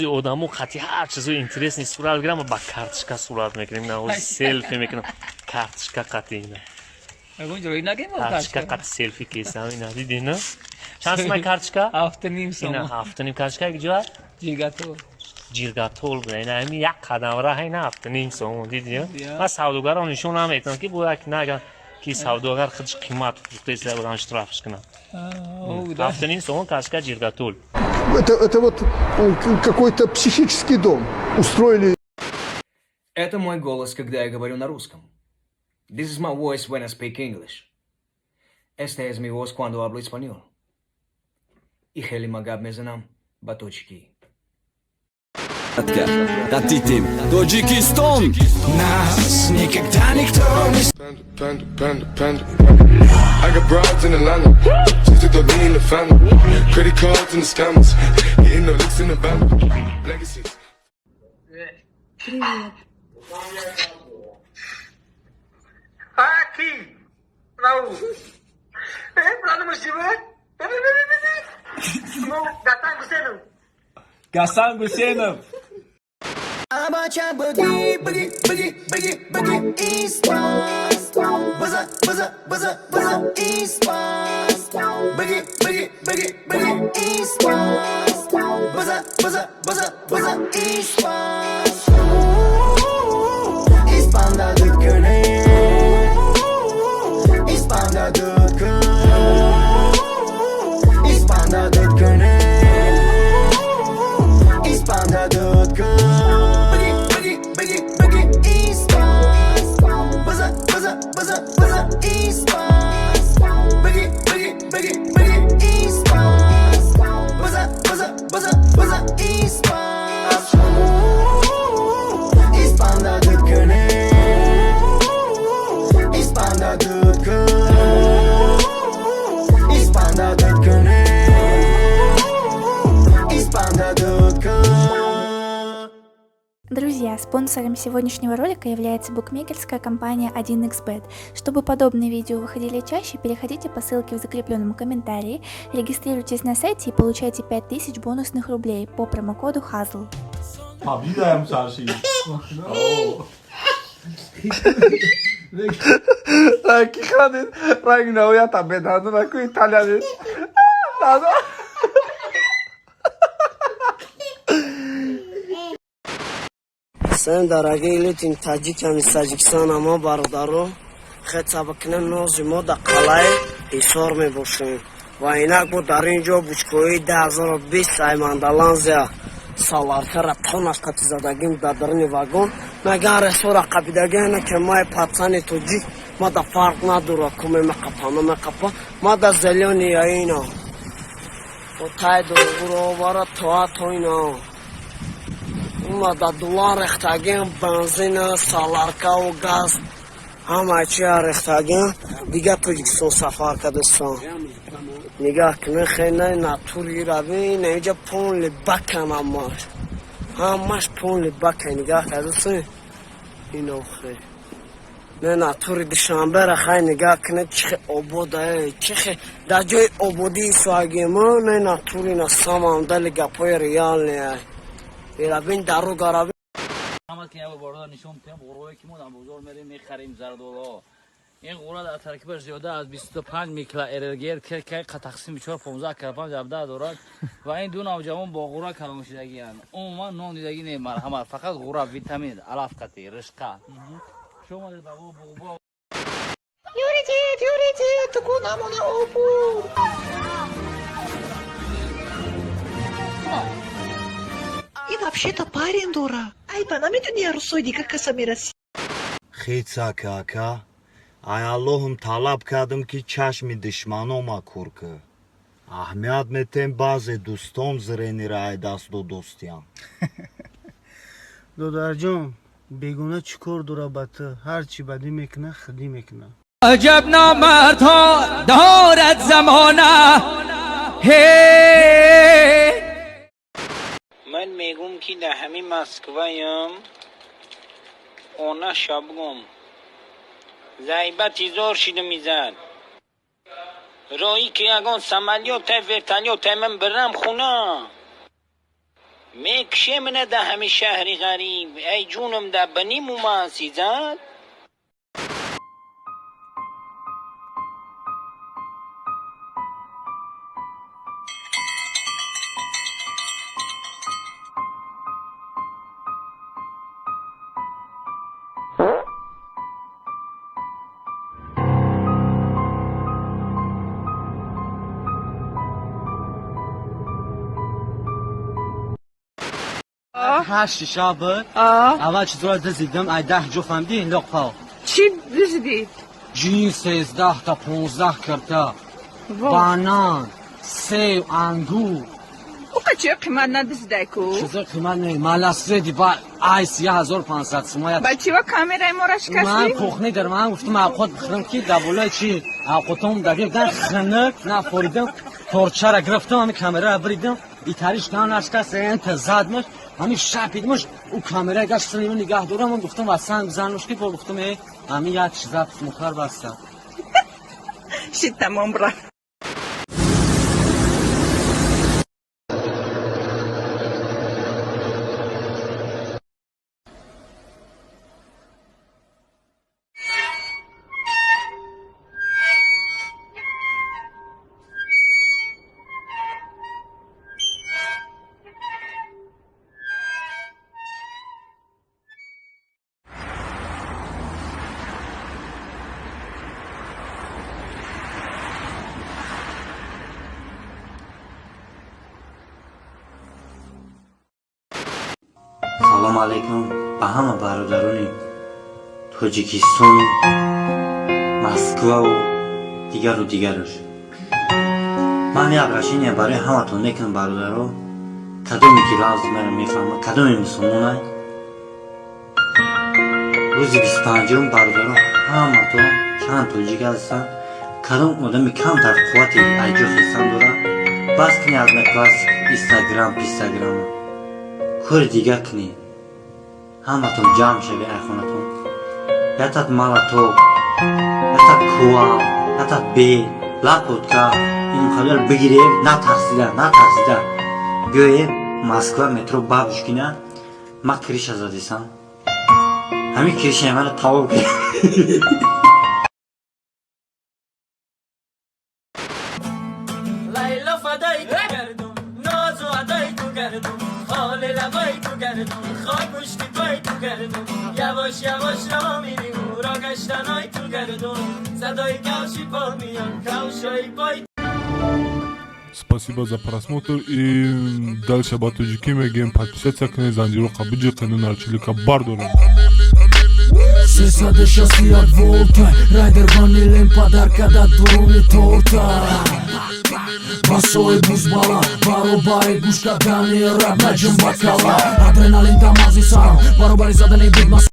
Одамо қати ҳар чизои интересный сурат гирам, ба карточка сурат мекунем, на селфи мекунам, карточка қати ина. Карточка қати селфи кесам, ина диди, на? Чанд сумай карточка? 7,5 сом. Ина 7,5 карточка ҷоа? Ҷиргатол. Ҷиргатол буда, ина ҳами як қадам раҳ, ина 7,5 сом, диди? Ман савдогарро нишон наметавам, ки бояд наган, ки савдогар худаш қимат фурӯхтеса, одам штрафш кунад. 7,5 сомон карточка ҷиргатол. Это вот какой-то психический дом устроили. Это мой голос, когда я говорю на русском. This is my voice when I speak English. Esta es mi voz cuando hablo español. И хели ма гап мезанам ба тоҷикӣ. Татитим Тоҷикистон. Нас никогда никто не Panda, panda, panda, panda. I got broads in Atlanta. Just to lean the family. Credit cards and the scammers. Hitting the licks in the band. Legacies. Привет. Aqui! Não! Гасан Гусейнов. Гасан Гусейнов. Абача быги, быги, быги, быги, быги, испан. Быза, быза, быза, быза, испан. Быги, быги, быги, быги, испан. Быза, быза, быза, быза, испан. Испанда дүткүнэ. Испанда дүткүн. Испанда дүткүнэ. Испанда дүткүн. Быги, быги, быги, быги, испан. Быза, быза, быза, быза, испан. Быги, быги, быги, быги, испан. Быза, быза, быза, быза, испан. Испанда дүткүнэ. Испанда дүткүн. Испанда дүткүнэ. Испанда дүткүн. Друзья, спонсором сегодняшнего ролика является букмекерская компания 1xBet. Чтобы подобные видео выходили чаще, переходите по ссылке в закрепленном комментарии, регистрируйтесь на сайте и получайте 5000 бонусных рублей по промокоду HAZL. Победаем, Саши. Ки хандед? Ранг навоята беданду ку италия. Всем дорогие люди, таджикам из Таджикистана, мо бародаро, хета бикунем, нози мо дар қалаи Ҳисор мебошем. Ва инак бо дар ин ҷо бучкои 2020 аймандаланзия саларкара тонаш қати задагим дар даруни вагон. Меган ресора қабидагиана, ки май пацани тоҷик, ма да фарқ надора, ку мемеқапа, намеқапа, ма да зелёный аина. Тай дургуровара тоа тоина. Ма да доллар рехтагиам, бензина, саларкаву газ, ҳама чия рехтагиам, дига Тоҷикистон сафар кардастон. Нигаҳ кунед, хеле натури рави, инҷа полный бакан, ҳамаш. Ҳамаш полный бака, нигаҳ кардастон. Ино хе. Не натури Душанбера хай нигаҳ кунед, чӣ хе обода, чӣ хе дар ҷои ободии соагимо, не натури на самом деле гапҳои реальные. Ирабин дару гараби. Ҳамат ки як бор нишон медиҳам ғурое ки мо дар бозор мерем, мехарем зардоло. Ин ғура дар таркибаш зиёда аз 25 микроэргер ки тақсими 4, 15 кара 5, 17 дорад. Ва ин ду навҷавон бо ғура калон шудагианд. Умуман нон дидагӣ не, марҳамат, фақат ғура, витамин, алаф қати ришқа. Шумо ба бо Юридит, юридит, тукунамона опу. И вообще-то парень дурак. Ай, ба намедуни арусои дига каса мераси. Хицака, ака, ай Аллоҳум талаб кардам, ки чашми душманома кур кӣ. Аҳамият метем, баъзе дӯстон зренира ай даст додостиям. Додарҷон, бегона чӣ кор дора ба ту? Ҳар чӣ бадӣ мекуна, худӣ мекуна. Аҷаб номардҳо дорад замона, ҳе. Ман мегум, ки дар ҳамин Москваям она шабгум зайбати зор шиду мизад роҳӣ, ки ягон самолётай, вертолётай, ман бирам хона. Мекше мена да ҳами шаҳри ғариб, эй ҷунам, да баниму ма сизад. 8 شب اول چیزا رو دزدیدم، ای 10 جو فهمیدی لقا. چی دزدی؟ جین 13 تا 15 کرتا، بانان، سیب، انگور. اوقا چه قیمت ندزدی کو؟ چیزا قیمت نه، مالاسه دی با ایس 1500 سومایت. با چی با کامرای ما را شکستی؟ من پخنه در من گفتم اوقات بخرم که دبولای چی اوقاتم دقیق در خنک نفوریدم، تورچه را گرفتم، همین کامرا را بریدم، ایتالیش کان نشکست، انت زدمش، همین شپیدمش، او کامرا گشت اینو نگاه دارم، من گفتم و سنگ بزنمش که با گفتم ای همین یک چیزا مخر بستم. شد تمام برا. Салом алейкум ба ҳама бародарони Тоҷикистону Москваву дигару дигарош. Ман як обращение барои ҳаматон мекунам, бародаро, кадоме ки лафзи маро мефаҳмад, кадоме мусулмонай. Рӯзи 25-ум, бародаро, ҳаматон чанд тоҷик ҳастанд, кадом одами камтар қуввати айҷо хестан дорад, бас кунед Одноклассник, Инстаграм, Пистаграма, кори дига кунед. Ҳаматон ҷамъ шавед айхонатон, ятат малаток, ятат куа, ятат бе лапотка, ин мухаббар бигиред, натарсида, натарсида биёед Москва, метро Бабушкина. Ма криша задисам, ҳамин кришаи мана тавоб кунед. لیلا فدای تو گردم، ناز و ادای تو گردم، خال لبای تو گردم، خاک پشت پای تو گردم، یواش یواش را میری او را گشتنای تو گردم، صدای کفشی پا میان کفشای پای. Спасибо за просмотр и дальше ба тоҷикӣ мегӯем: подписаться кунед, занҷироқа биҷиқену нарчилика бардорем. 361 волта райдер ванилен подарка да дуруни торта. Басои бузбала баробари гӯш кардани раб наҷим бакала. Адреналин да мағзи сарам баробари задани бигмас.